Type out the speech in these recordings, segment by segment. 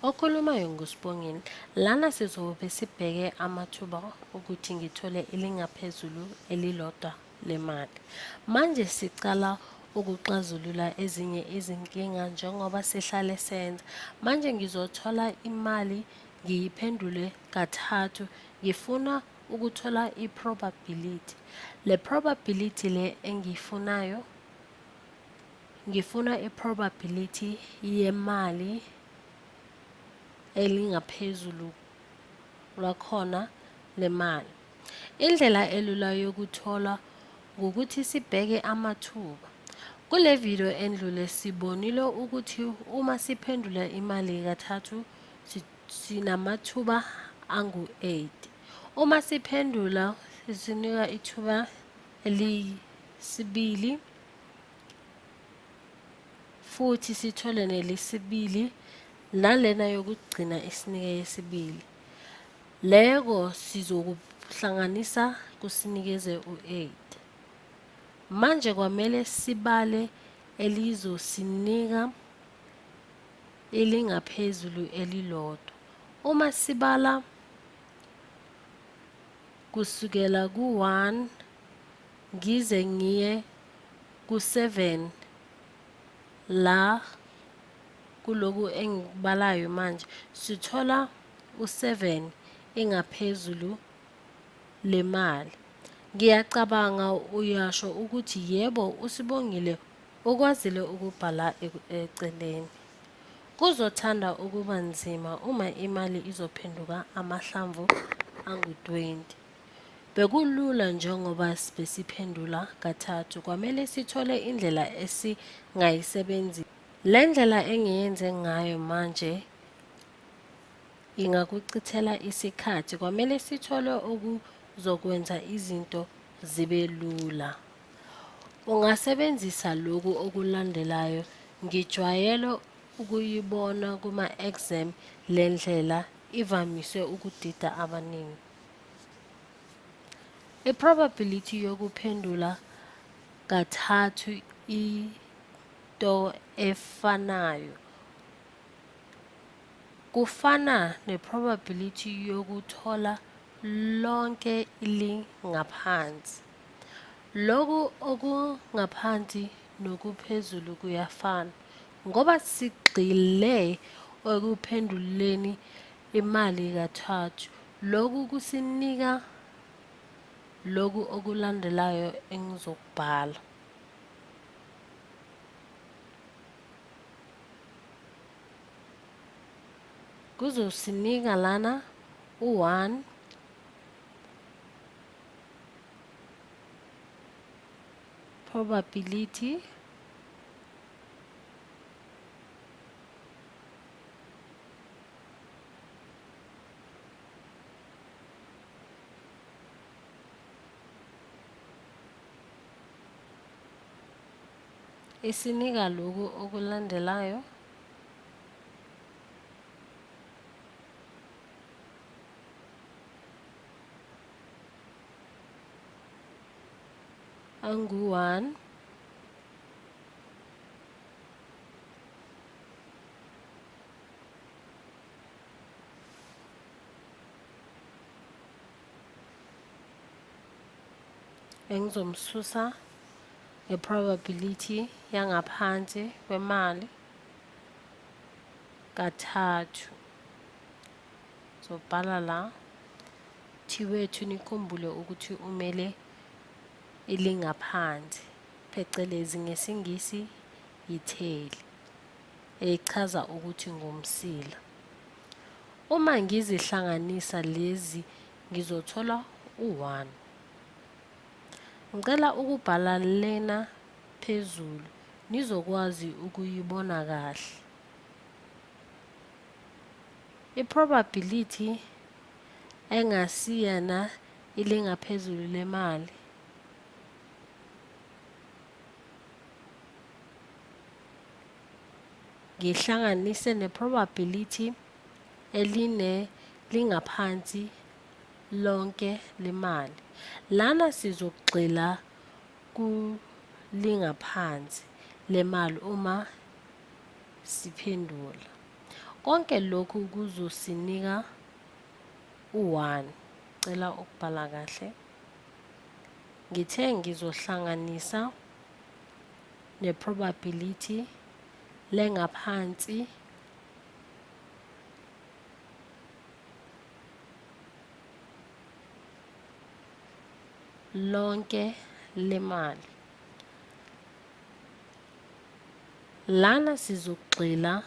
Okhulumayo nguSibongile. Lana sizobe sibheke amathuba okuthi ngithole elingaphezulu elilodwa lemali. Manje sicala ukuxazulula ezinye izinkinga njengoba sihlale senza. Manje ngizothola imali ngiyiphendule kathathu. Ngifuna ukuthola i-probability. Le probability le engiyifunayo, ngifuna i-probability yemali elingaphezulu lwakhona lemali. Indlela elula yokuthola ngokuthi sibheke amathuba. Kule video endlule sibonile ukuthi uma siphendula imali kathathu sinamathuba angu-8. Uma siphendula sinika ithuba eliyisibili futhi sithole nelisibili nalena yokugcina isinike yesibili. Leko sizokuhlanganisa kusinikeze u-8. Manje kwamele sibale elizosinika elingaphezulu elilodwa. Uma sibala kusukela ku-1 ngize ngiye ku-7 la kuloku engikubalayo manje sithola u-7 ingaphezulu lemali. Ngiyacabanga uyasho ukuthi yebo uSibongile ukwazile ukubhala eceleni. Kuzothanda ukuba nzima uma imali izophenduka amahlamvu angu-20. Bekulula njengoba besiphendula kathathu kwamele sithole indlela esingayisebenzisa. Le ndlela engiyenze ngayo manje ingakuchithela isikhathi. Kwamele sithole okuzokwenza izinto zibe lula. Ungasebenzisa lokhu okulandelayo. Ngijwayele ukuyibona kuma-exam le ndlela ivamise ukudida abaningi. I-probability yokuphendula kathathu into efanayo kufana ne-probability yokuthola lonke ilingaphansi. Lokhu okungaphansi nokuphezulu kuyafana ngoba sigxile ekuphenduleni imali kathathu. Lokhu kusinika lokhu okulandelayo engizokubhala. Kuzosinika lana u-1 probability isinika lokhu okulandelayo. Angu-1 engizomsusa nge-probability yangaphansi kwemali kathathu. Zobhala la thi wethu nikhumbule ukuthi umele ilingaphansi phecelezi ngesiNgisi yitheli echaza ukuthi ngumsila. Uma ngizihlanganisa lezi ngizothola u-1. Ngicela ukubhala lena phezulu nizokwazi ukuyibona kahle. I-probability engasiyena ilingaphezulu lemali. Ngihlanganise ne-probability eline lingaphansi lonke lemali. Lana sizogxila kulingaphansi lemali uma siphendula. Konke lokhu kuzosinika u-1. Cela ukubhala kahle. Ngithe ngizohlanganisa ne-probability lengaphansi lonke lemali. Lana sizogxila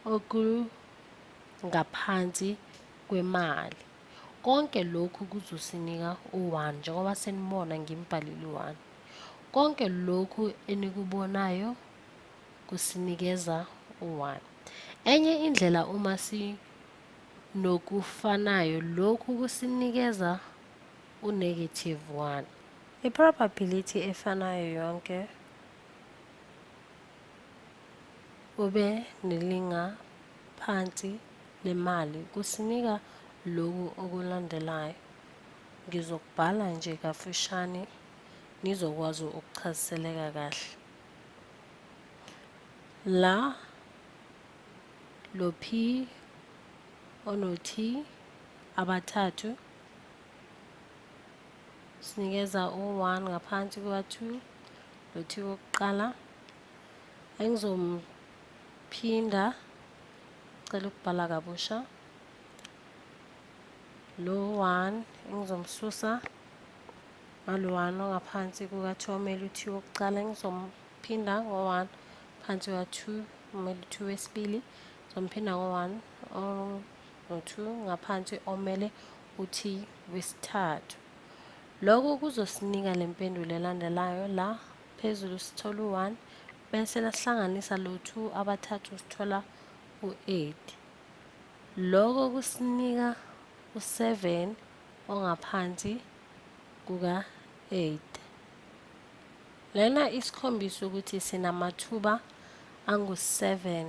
okungaphansi kwemali. Konke lokhu kuzosinika u-1 njengoba senibona ngimbhalile u-1. Konke lokhu enikubonayo kusinikeza u-1. Enye indlela uma sinokufanayo lokhu kusinikeza u-negative 1. I-probability efanayo yonke ube nelingaphansi lemali kusinika lokhu okulandelayo. Ngizokubhala nje kafushane nizokwazi ukuchaziseleka kahle. La lo P ono T abathathu sinikeza u-1 ngaphansi kuka-2 lo T wokuqala engizomphinda cela ukubhala kabusha lo 1 engizomsusa ngalo 1 ongaphansi kuka-2 omele u-2 wokuqala engizomphinda ngo-1 phansi kuka-2 omele u-2 wesibili ngizomphinda ngo-1 no-2 ngaphansi omele u-t wesithathu. Lokho kuzosinika le mpendulo elandelayo la phezulu sithola u-1 bese nasihlanganisa lo 2 abathathu sithola u-8. Lokho kusinika u-7 ongaphansi kuka-8. Lena isikhombisa ukuthi sinamathuba angu-7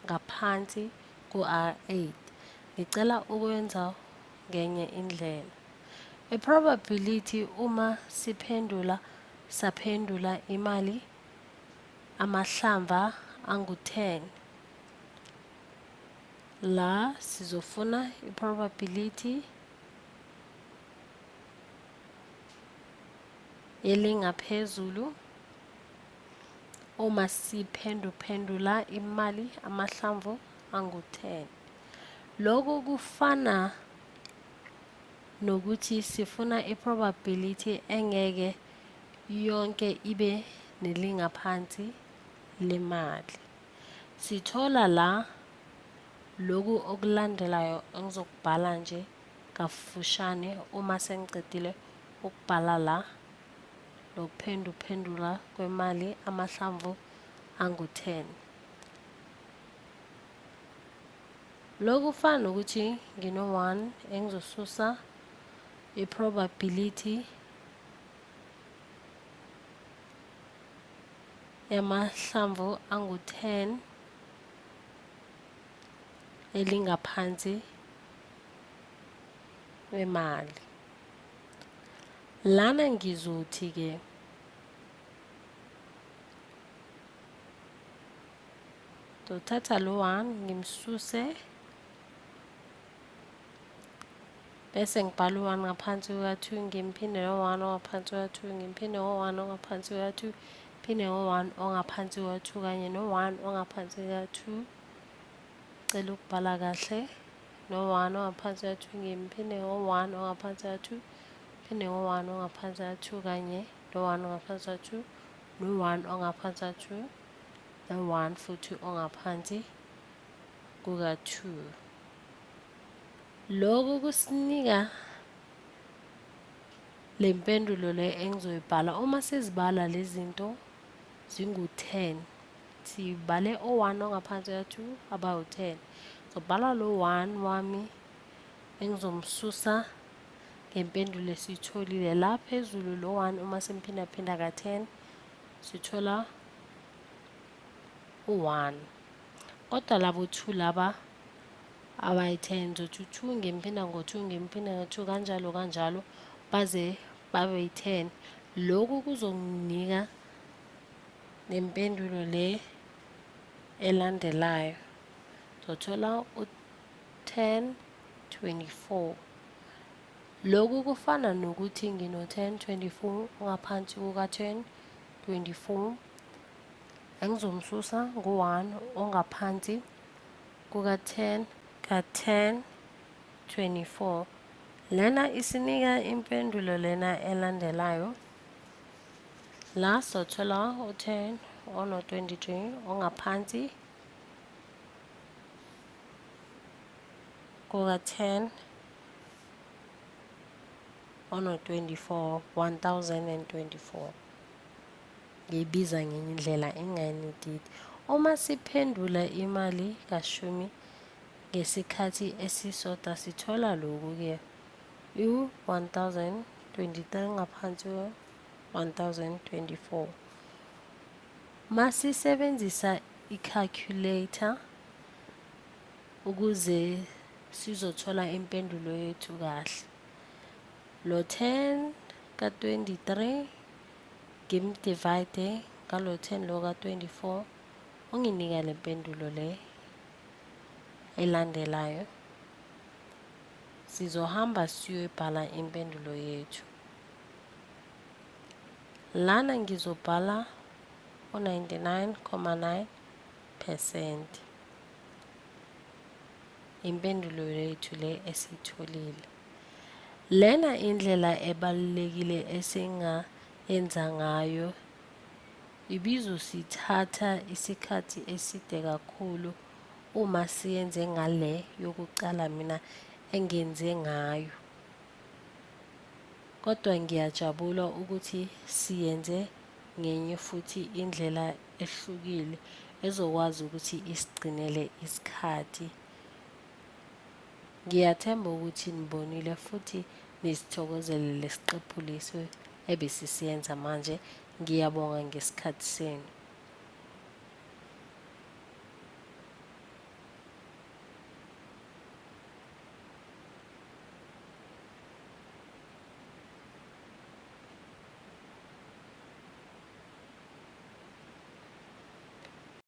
ngaphansi ku-R8. Ngicela ukwenza ngenye indlela. I-probability uma siphendula saphendula imali amahlamva angu-10. La sizofuna i-probability elingaphezulu uma siphenduphendula imali amahlamvu angu-10. Lokhu kufana nokuthi sifuna i-probability engeke yonke ibe nelingaphansi lemali. Sithola la lokhu okulandelayo engizokubhala nje kafushane uma sengicedile ukubhala la nokuphenduphendula kwemali amahlamvu angu-10. Lokhu kufana nokuthi ngino-1 engizosusa i-probability yamahlamvu angu-10 elingaphansi kwemali. Lana ngizothi-ke ngizothatha lo 1 ngimsuse bese ngibhala u-1 ngaphansi kuka-2 ngimphinde no-1 ongaphansi kuka-2 ngimphinde ngo-1 ongaphansi kuka-2 phinde ngo-1 ongaphansi kuka-2 kanye no-1 ongaphansi kuka-2. Cela ukubhala kahle no-1 ongaphansi kuka-2 ngimphinde ngo-1 ongaphansi kuka-2 phinde ngo-1 ongaphansi kuka-2 kanye no-1 ongaphansi kuka-2 no-1 ongaphansi kuka-2 no-1 futhi ongaphansi kuka-2. Lokhu kusinika le mpendulo le engizoyibhala. Uma sizibala lezi zinto zingu-10, sibale o-1 ongaphansi kuka-2 abawu-10. Ngizobhala lo 1 wami engizomsusa ngempendulo esiyitholile la phezulu lo 1 uma simphindaphinda ka-10 sithola u-1. Kodwa labo 2 laba abayi-10 ngizothi u-2 ngimphinda ngo-2 ngimphinda ngo-2 kanjalo kanjalo baze babe yi-10. Lokhu kuzonginika nempendulo le elandelayo. Sothola u-10 24. Lokhu kufana nokuthi ngino-10 24 ongaphansi kuka-10 24 engizomsusa ngu-1 ongaphansi kuka-10 ka-10 24. Lena isinika impendulo lena elandelayo. La sothola u-10 ono-23 ongaphansi kuka-10 ono-24, 1024. Ngiyibiza ngenye indlela enganididi. Uma siphendula imali kashumi ngesikhathi esisodwa sithola lokhu-ke u-1023 ngaphansi kwe-1024. Masisebenzisa i-calculator ukuze sizothola impendulo yethu kahle. Lo 10 ka-23 ngimdivide ngalo 10 lo ka-24 unginika le mpendulo le elandelayo. Sizohamba siyoyibhala impendulo yethu. Lana ngizobhala u-99,9 percent. Impendulo yethu le esiyitholile. Lena indlela ebalulekile esingayenza ngayo ibizosithatha isikhathi eside kakhulu uma siyenze ngale yokuqala mina engenze ngayo. Kodwa ngiyajabula ukuthi siyenze ngenye futhi indlela ehlukile ezokwazi ukuthi isigcinele isikhathi. Ngiyathemba ukuthi nibonile futhi nisithokozele lesiqephu lesi ebesisiyenza manje. Ngiyabonga ngesikhathi senu.